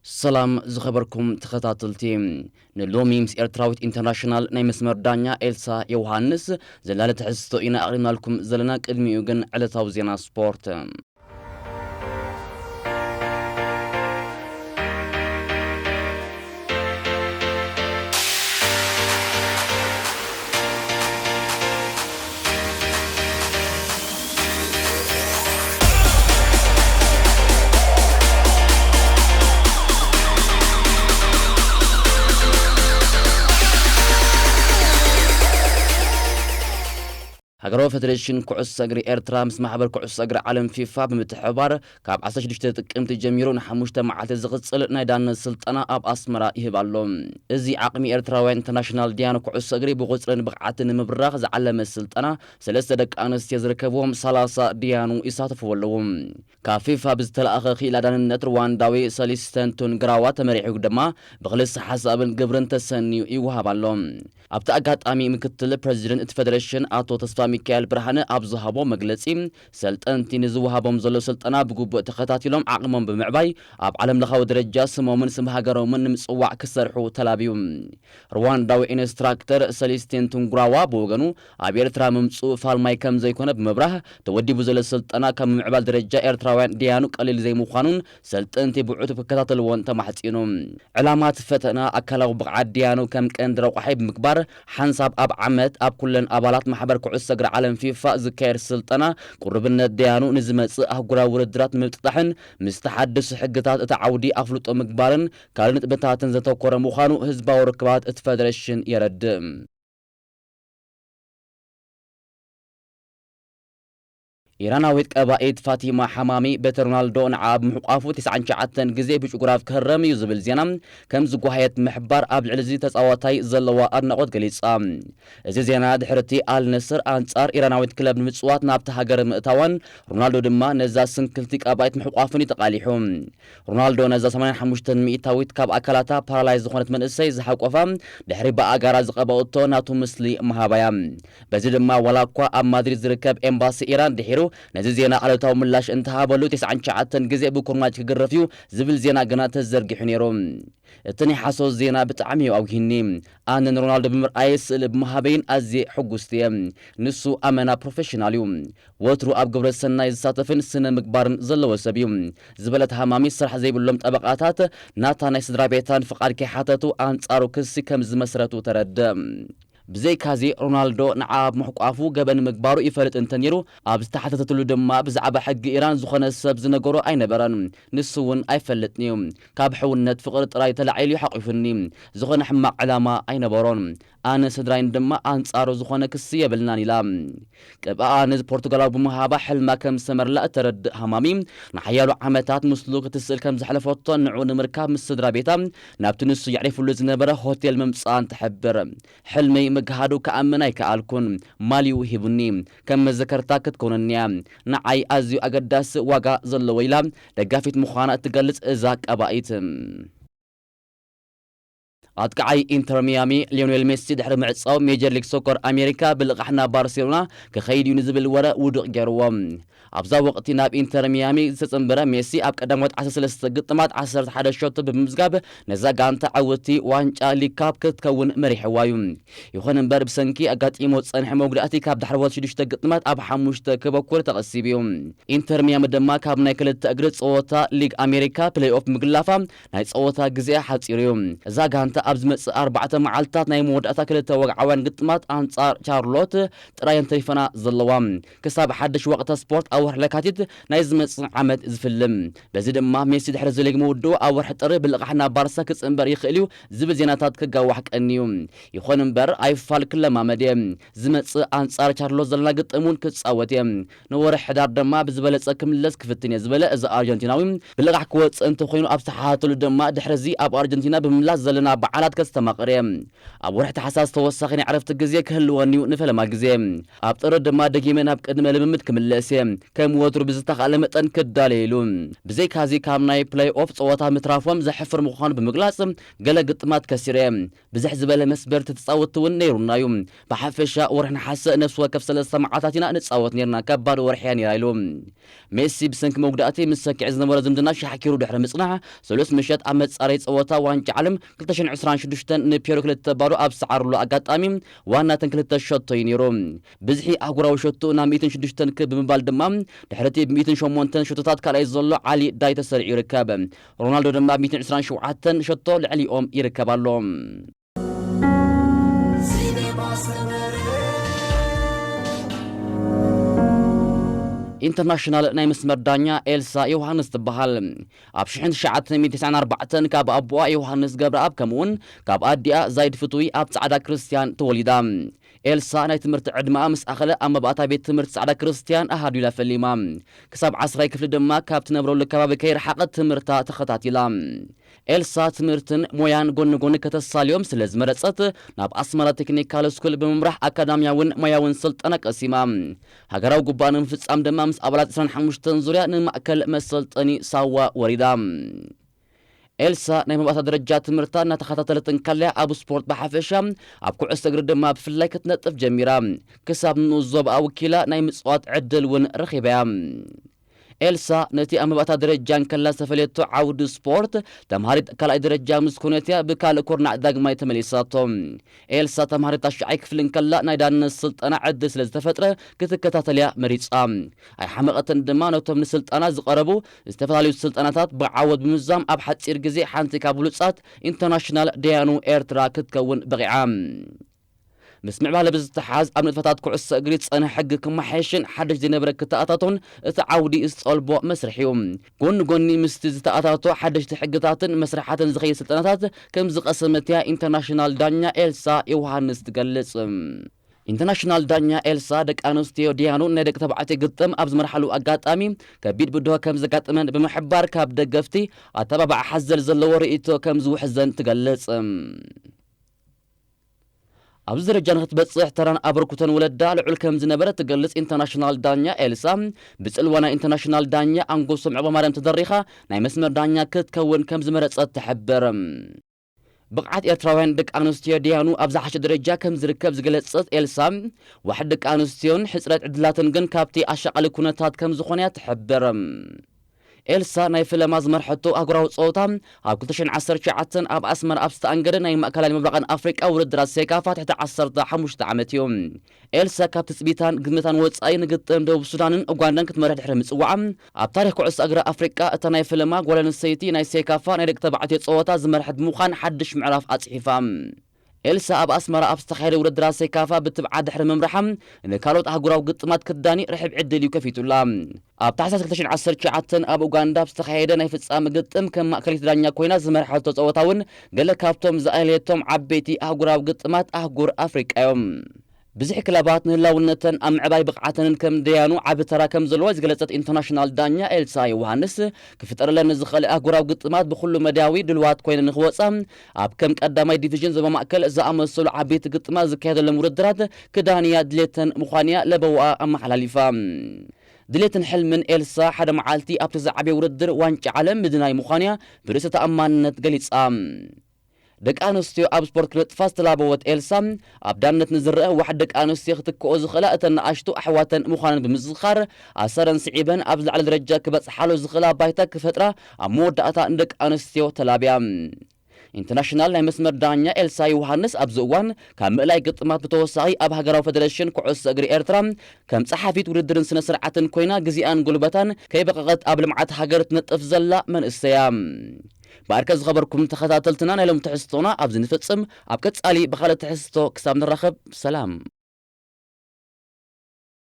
ሰላም ዝኸበርኩም ተኸታተልቲ፣ ንሎሚ ምስ ኤርትራዊት ኢንተርናሽናል ናይ መስመር ዳኛ ኤልሳ ዮሃንስ ዘላለ ትሕዝቶ ኢና ኣቕሪብናልኩም ዘለና። ቅድሚኡ ግን ዕለታዊ ዜና ስፖርት። ሃገራዊ ፌደሬሽን ኩዕሶ እግሪ ኤርትራ ምስ ማሕበር ኩዕሶ እግሪ ዓለም ፊፋ ብምትሕብባር ካብ ዓሰርተ ሽዱሽተ ጥቅምቲ ጀሚሩ ንሓሙሽተ መዓልቲ ዝቕጽል ናይ ዳነት ስልጠና ኣብ ኣስመራ ይህብ ኣሎ። እዚ ዓቕሚ ኤርትራውያን ኢንተርናሽናል ዳያኑ ኩዕሶ እግሪ ብቑጽርን ብቕዓትን ንምብራኽ ዝዓለመ ስልጠና ሰለስተ ደቂ ኣንስትዮ ዝርከብዎም ሰላሳ ዳያኑ ይሳተፍዎ ኣለዉ። ካብ ፊፋ ብዝተላእኸ ክኢላ ዳንነት ሩዋንዳዊ ሰሊስተንቱን ግራዋ ተመሪሑ ድማ ብክልሰ ሓሳብን ግብርን ተሰንዩ ይወሃብ ኣሎ። ኣብቲ ኣጋጣሚ ምክትል ፕረዚደንት እቲ ፌደሬሽን ኣቶ ተስፋ ሚካኤል ብርሃነ ኣብ ዝሃቦ መግለጺ፣ ሰልጠንቲ ንዝወሃቦም ዘሎ ስልጠና ብግቡእ ተኸታቲሎም ዓቕሞም ብምዕባይ ኣብ ዓለምለኻዊ ደረጃ ስሞምን ስም ሃገሮምን ንምጽዋዕ ክሰርሑ ተላብዩ። ሩዋንዳዊ ኢንስትራክተር ሰሊስቲን ቱንጉራዋ ብወገኑ ኣብ ኤርትራ ምምጽኡ ፋልማይ ከም ዘይኮነ ብምብራህ፣ ተወዲቡ ዘሎ ስልጠና ካብ ምምዕባል ደረጃ ኤርትራውያን ዳያኑ ቀሊል ዘይምዃኑን ሰልጠንቲ ብዕቱብ ክከታተልዎን ተማሕጺኑ። ዕላማ እቲ ፈተና ኣካላዊ ብቕዓት ዳያኑ ከም ቀንዲ ረቋሒ ብምግባር፣ ሓንሳብ ኣብ ዓመት ኣብ ኩለን ኣባላት ማሕበር ኩዕሶ እግሪ ዓለም ፊፋ ዝካየድ ስልጠና ቅሩብነት ዳያኑ ንዝመጽእ ኣህጉራዊ ውድድራት ንምብጥጣሕን ምስቲ ሓድሽ ሕግታት እቲ ዓውዲ ኣፍልጦ ምግባርን ካልእ ነጥብታትን ዘተኮረ ምዃኑ ህዝባዊ ርክባት እቲ ፌደሬሽን የረድእ። ኢራናዊት ቀባኢት ፋቲማ ሓማሚ በቲ ሮናልዶ ንዓ ብምሕቋፉ ተስዓን ትሽዓተን ግዜ ብጭጉራፍ ክህረም እዩ ዝብል ዜና ከም ዝጓሃየት ምሕባር ኣብ ልዕሊ እዚ ተጻዋታይ ዘለዋ ኣድናቖት ገሊጻ። እዚ ዜና ድሕሪ እቲ ኣል ነስር ኣንጻር ኢራናዊት ክለብ ንምጽዋት ናብቲ ሃገር ምእታዋን ሮናልዶ ድማ ነዛ ስንክልቲ ቀባኢት ምሕቋፉን እዩ ተቓሊሑ። ሮናልዶ ነዛ ሰማንያን ሓሙሽተን ሚእታዊት ካብ ኣካላታ ፓራላይዝ ዝኾነት መንእሰይ ዝሓቆፋ ድሕሪ ብኣጋራ ዝቐባኡቶ ናቱ ምስሊ ምሃባያ። በዚ ድማ ዋላ እኳ ኣብ ማድሪድ ዝርከብ ኤምባሲ ኢራን ድሒሩ ነዚ ዜና ኣሉታዊ ምላሽ እንተሃበሉ፣ ተስዓን ትሽዓተን ግዜ ብኩርማጅ ክግረፍ እዩ ዝብል ዜና ግና ተዘርጊሑ ነይሩ። እቲ ናይ ሓሶት ዜና ብጣዕሚ እዩ ኣውሂኒ። ኣነ ንሮናልዶ ብምርኣየ ስእሊ ብምሃበይን ኣዝየ ሕጉስቲ እየ። ንሱ ኣመና ፕሮፌሽናል እዩ። ወትሩ ኣብ ግብረ ሰናይ ዝሳተፍን ስነ ምግባርን ዘለዎ ሰብ እዩ ዝበለት ሃማሚ፣ ስራሕ ዘይብሎም ጠበቓታት ናታ ናይ ስድራ ቤታን ፍቓድ ከይሓተቱ ኣንጻሩ ክሲ ከም ዝመስረቱ ተረድእ። ብዘይካዚ ሮናልዶ ንዓ ኣብ ምሕቋፉ ገበን ምግባሩ ይፈልጥ እንተነይሩ፣ ኣብ ዝተሓተተትሉ ድማ ብዛዕባ ሕጊ ኢራን ዝኾነ ሰብ ዝነገሮ ኣይነበረን። ንሱ እውን ኣይፈልጥን እዩ። ካብ ሕውነት ፍቕሪ ጥራይ ተላዒሉ እዩ ሓቒፉኒ። ዝኾነ ሕማቕ ዕላማ ኣይነበሮን። ኣነ ስድራይን ድማ ኣንጻሩ ዝኾነ ክሲ የብልናን ኢላ። ቅብኣ ነዚ ፖርቱጋላዊ ብምሃባ ሕልማ ከም ዝሰመረላ እተረድእ ሃማሚ፣ ንሓያሎ ዓመታት ምስሉ ክትስእል ከም ዘሕለፈቶን ንዕኡ ንምርካብ ምስ ስድራ ቤታ ናብቲ ንሱ የዕሪፉሉ ዝነበረ ሆቴል ምምጽኣን ትሕብር። ሕልመይ ምግሃዱ ክኣምን ኣይከኣልኩን። ማልዩ ሂቡኒ። ከም መዘከርታ ክትከውነኒ እያ። ንዓይ ኣዝዩ ኣገዳሲ ዋጋ ዘለዎ ኢላ ደጋፊት ምዃና እትገልጽ እዛ ቀባኢት። ኣጥቃዓይ ኢንተር ሚያሚ ሊዮኔል ሜሲ ድሕሪ ምዕጻው ሜጀር ሊግ ሶከር ኣሜሪካ ብልቓሕ ናብ ባርሴሎና ክኸይድ እዩ ንዝብል ወረ ውዱቕ ገይርዎ። ኣብዛ ወቕቲ ናብ ኢንተር ሚያሚ ዝተጸንበረ ሜሲ ኣብ ቀዳሞት ዓሰርተ ሰለስተ ግጥማት ዓሰርተ ሓደ ሸቶ ብምምዝጋብ ነዛ ጋንታ ዕውትቲ ዋንጫ ሊግ ካፕ ክትከውን መሪሕዋ እዩ። ይኹን እምበር ብሰንኪ ኣጋጢሞ ዝጸንሐ መጉዳእቲ ካብ ዳሕረዎት ሽዱሽተ ግጥማት ኣብ ሓሙሽተ ክበኩር ተቐሲቡ እዩ። ኢንተር ሚያሚ ድማ ካብ ናይ ክልተ እግሪ ጸወታ ሊግ ኣሜሪካ ፕሌይ ኦፍ ምግላፋ ናይ ጸወታ ግዜኣ ሓጺሩ እዩ። እዛ ጋንታ ኣብ ዝመጽእ ኣርባዕተ መዓልትታት ናይ መወዳእታ ክልተ ወግዓውያን ግጥማት ኣንጻር ቻርሎት ጥራየን ተሪፈና ዘለዋ። ክሳብ ሓድሽ ወቕቲ ስፖርት ኣብ ወርሒ ለካቲት ናይ ዝመጽእ ዓመት ዝፍልም። በዚ ድማ ሜሲ ድሕሪ እዚ ሊግ ምውድኡ ኣብ ወርሒ ጥሪ ብልቓሕ ናብ ባርሳ ክጽንበር ይኽእል እዩ ዝብል ዜናታት ክጋዋሕ ቀንዩ። ይኹን እምበር ኣይፋል ክለማመድ እየ። ዝመጽእ ኣንጻር ቻርሎት ዘለና ግጥም እውን ክጻወት እየ። ንወርሒ ሕዳር ድማ ብዝበለጸ ክምለስ ክፍትን እየ ዝበለ እዚ ኣርጀንቲናዊ፣ ብልቓሕ ክወጽእ እንተኾይኑ ኣብ ዝተሓተሉ ድማ ድሕሪ እዚ ኣብ ኣርጀንቲና ብምምላስ ዘለና በዓል ዓላት ከስተማቕር እየ። ኣብ ወርሒ ታሕሳስ ተወሳኺ ናይ ዕረፍቲ ግዜ ክህልወኒ እዩ፣ ንፈለማ ግዜ። ኣብ ጥሪ ድማ ደጊመ ናብ ቅድመ ልምምድ ክምለስ እየ። ከም ወትሩ ብዝተኻእለ መጠን ክዳለየ ኢሉ። ብዘይካዚ ካብ ናይ ፕለይ ኦፍ ጸወታ ምትራፎም ዘሕፍር ምዃኑ ብምግላጽ፣ ገለ ግጥማት ከሲረ እየ። ብዝሕ ዝበለ መስበርቲ ተጻወትቲ እውን ነይሩና እዩ። ብሓፈሻ ወርሒ ነሓሰ ነፍሲ ወከፍ ሰለስተ መዓልታት ኢና ንጻወት ነይርና፣ ከባድ ወርሒ እያ ነይራ ኢሉ። ሜሲ ብሰንኪ መጉዳእቲ ምስ ሰኪዐ ዝነበሮ ዝምድና ሻሕኪሩ ድሕሪ ምጽናሕ፣ ሰሉስ ምሸት ኣብ መጻረይ ጸወታ ዋንጫ ዓለም ክልተ ሽሕን ዕስራን ሽዱሽተን ንፔሩ ክልተ ባዶ ኣብ ዝሰዓርሉ ኣጋጣሚ ዋና እተን ክልተ ሸቶ እዩ ነይሩ። ብዝሒ ኣህጉራዊ ሸቶ ናብ ሚእትን ሽዱሽተን ክብ ብምባል ድማ ድሕሪ እቲ ብ ሚእትን ሸሞንተን ሸቶታት ካልኣይ ዘሎ ዓሊ ዳይ ተሰሪዑ ይርከብ። ሮናልዶ ድማ ብ ሚእትን ዕስራን ሸውዓተን ሸቶ ልዕሊኦም ይርከብ ኣሎ። ኢንተርናሽናል ናይ መስመር ዳኛ ኤልሳ ዮሃንስ ትበሃል። ኣብ ሽሕን ትሽዓተ ሚእትን ተስዓን ኣርባዕተን ካብ ኣቦኣ ዮሃንስ ገብረኣብ ከምኡውን ካብ ኣዲኣ ዛይድ ፍትዊ ኣብ ጻዕዳ ክርስትያን ተወሊዳ። ኤልሳ ናይ ትምህርቲ ዕድመኣ ምስ ኣኸለ ኣብ መባእታ ቤት ትምህርቲ ጻዕዳ ክርስትያን ኣሃዱ ኢላ ፈሊማ። ክሳብ ዓስራይ ክፍሊ ድማ ካብ ትነብረሉ ከባቢ ከይረሓቐት ትምህርታ ተኸታቲላ። ኤልሳ ትምህርትን ሞያን ጎኒ ጎኒ ከተሳልዮም ስለ ዝመረጸት፣ ናብ ኣስመራ ቴክኒካል ስኩል ብምምራሕ ኣካዳሚያውን ሞያውን ስልጠና ቀሲማ። ሃገራዊ ጉባኣ ንምፍጻም ድማ ምስ ኣባላት ዕስራን ሓሙሽተን ዙርያ ንማእከል መሰልጠኒ ሳዋ ወሪዳ። ኤልሳ ናይ መባእታ ደረጃ ትምህርታ እናተኸታተለት እንከላ፣ ኣብ ስፖርት ብሓፈሻ፣ ኣብ ኩዕሶ እግሪ ድማ ብፍላይ ክትነጥፍ ጀሚራ። ክሳብ ንኡስ ዞባኣ ወኪላ ናይ ምጽዋት ዕድል እውን ረኺባ እያ። ኤልሳ ነቲ ኣብ መባእታ ደረጃ እንከላ ዝተፈለየቶ ዓውዲ ስፖርት፣ ተምሃሪት ካልኣይ ደረጃ ምስ ኮነት እያ ብካልእ ኩርናዕ ዳግማይ ተመሊሳቶ። ኤልሳ ተምሃሪት ታሽዓይ ክፍሊ እንከላ ናይ ዳንነት ስልጠና ዕድል ስለ ዝተፈጥረ ክትከታተል እያ መሪጻ። ኣይሓመቐትን ድማ፣ ነቶም ንስልጠና ዝቐረቡ ዝተፈላለዩ ስልጠናታት ብዓወት ብምዛም ኣብ ሓጺር ግዜ ሓንቲ ካብ ብሉጻት ኢንተርናሽናል ደያኑ ኤርትራ ክትከውን በቒዓ። ምስ ምዕባለ ብዝተሓዝ ኣብ ንጥፈታት ኩዕሶ እግሪ ዝጸንሐ ሕጊ ክመሓየሽን ሓድሽ ዘይነበረ ክተኣታቶን እቲ ዓውዲ ዝጠልቦ መስርሕ እዩ። ጎኒ ጎኒ ምስቲ ዝተኣታቶ ሓደሽቲ ሕግታትን መስርሓትን ዝኸይድ ስልጠናታት ከም ዝቐሰመት እያ ኢንተርናሽናል ዳኛ ኤልሳ ዮሃንስ ትገልጽ። ኢንተርናሽናል ዳኛ ኤልሳ ደቂ ኣንስትዮ ደያኑ ናይ ደቂ ተባዕትዮ ግጥም ኣብ ዝመርሓሉ ኣጋጣሚ ከቢድ ብድሆ ከም ዘጋጠመን ብምሕባር ካብ ደገፍቲ ኣተባባዕ ሓዘል ዘለዎ ርእይቶ ከም ዝውሕዘን ትገልጽ። ኣብዚ ደረጃ ንክትበጽሕ ተራን ኣበርክቶን ወለዳ ልዑል ከም ዝነበረ ትገልጽ ኢንተርናሽናል ዳኛ ኤልሳ፣ ብጽልዋ ናይ ኢንተርናሽናል ዳኛ ኣንጎሶም ዕቕባማርያም ተደሪኻ ናይ መስመር ዳኛ ክትከውን ከም ዝመረጸት ትሕብር። ብቕዓት ኤርትራውያን ደቂ ኣንስትዮ ደያኑ ኣብ ዝሓሸ ደረጃ ከም ዝርከብ ዝገለጸት ኤልሳ፣ ዋሕዲ ደቂ ኣንስትዮን ሕጽረት ዕድላትን ግን ካብቲ ኣሻቓሊ ኩነታት ከም ዝኾነ እያ ትሕብር። ኤልሳ ናይ ፈለማ ዝመርሐቶ ኣህጉራዊ ጸወታ ኣብ ክልተ ሽሕን ዓሰርተ ትሽዓተን ኣብ ኣስመራ ኣብ ዝተኣንገደ ናይ ማእከላይን ምብራቕን ኣፍሪቃ ውድድራት ሴካፋ ትሕቲ ዓሰርተ ሓሙሽተ ዓመት እዩ። ኤልሳ ካብ ትጽቢታን ግምታን ወጻኢ ንግጥም ደቡብ ሱዳንን ኡጋንዳን ክትመርሕ ድሕሪ ምጽዋዓ፣ ኣብ ታሪኽ ኩዕሶ እግሪ ኣፍሪቃ እታ ናይ ፈለማ ጓል ኣንስተይቲ ናይ ሴካፋ ናይ ደቂ ተባዕትዮ ጸወታ ዝመርሐት ብምዃን ሓድሽ ምዕራፍ ኣጽሒፋ። ኤልሳ ኣብ ኣስመራ ኣብ ዝተኻየደ ውድድራት ሴካፋ ብትብዓት ድሕሪ ምምራሓ፣ ንካልኦት ኣህጉራዊ ግጥማት ክትዳኒ ርሕብ ዕድል እዩ ከፊቱላ። ኣብ ታሕሳስ ክልተ ሽሕን ዓሰርተ ትሽዓተን ኣብ ኡጋንዳ ኣብ ዝተኻየደ ናይ ፍጻመ ግጥም ከም ማእከሊት ዳኛ ኮይና ዝመርሐቶ ጸወታ እውን ገለ ካብቶም ዝኣለየቶም ዓበይቲ ኣህጉራዊ ግጥማት ኣህጉር ኣፍሪቃ እዮም። ብዝሒ ክለባት ንህላውነተን ኣብ ምዕባይ ብቕዓተንን ከም ደያኑ ዓቢ ተራ ከም ዘለዎ ዝገለጸት ኢንተርናሽናል ዳኛ ኤልሳ ዮሃንስ፣ ክፍጠረለን ንዝኽእል ኣህጉራዊ ግጥማት ብኹሉ መዳያዊ ድልዋት ኮይነ ንኽወጻ፣ ኣብ ከም ቀዳማይ ዲቪዥን ዞባ ማእከል ዝኣመሰሉ ዓበይቲ ግጥማት ዝካየደሎም ውድድራት ክዳንያ ድሌተን ምዃንያ ለበዋኣ ኣመሓላሊፋ። ድሌትን ሕልምን ኤልሳ ሓደ መዓልቲ ኣብቲ ዝዓበየ ውድድር ዋንጫ ዓለም ምድናይ ምዃንያ ብርእሰ ተኣማንነት ገሊጻ። ደቂ ኣንስትዮ ኣብ ስፖርት ክነጥፋ ዝተላበወት ኤልሳ፣ ኣብ ዳነት ንዝረአ ዋሕዲ ደቂ ኣንስትዮ ክትክኦ ዝኽእላ እተን ንኣሽቱ ኣሕዋተን ምዃነን ብምዝኽኻር፣ ኣሰረን ስዒበን ኣብ ዝለዓለ ደረጃ ክበጽሓሉ ዝኽእላ ባይታ ክፈጥራ ኣብ መወዳእታ ንደቂ ኣንስትዮ ተላብያ። ኢንተርናሽናል ናይ መስመር ዳኛ ኤልሳ ዮሃንስ ኣብዚ እዋን ካብ ምእላይ ግጥማት ብተወሳኺ ኣብ ሃገራዊ ፈደረሽን ኩዕሶ እግሪ ኤርትራ ከም ጸሓፊት ውድድርን ስነ ስርዓትን ኮይና ግዜኣን ጉልበታን ከይበቐቐት ኣብ ልምዓት ሃገር ትነጥፍ ዘላ መንእሰያ። ብኣርከ ዝኸበርኩም ተኸታተልትና ናይ ሎም ትሕዝቶና ኣብዚ ንፍጽም። ኣብ ቀጻሊ ብኻልእ ትሕዝቶ ክሳብ ንራኸብ ሰላም።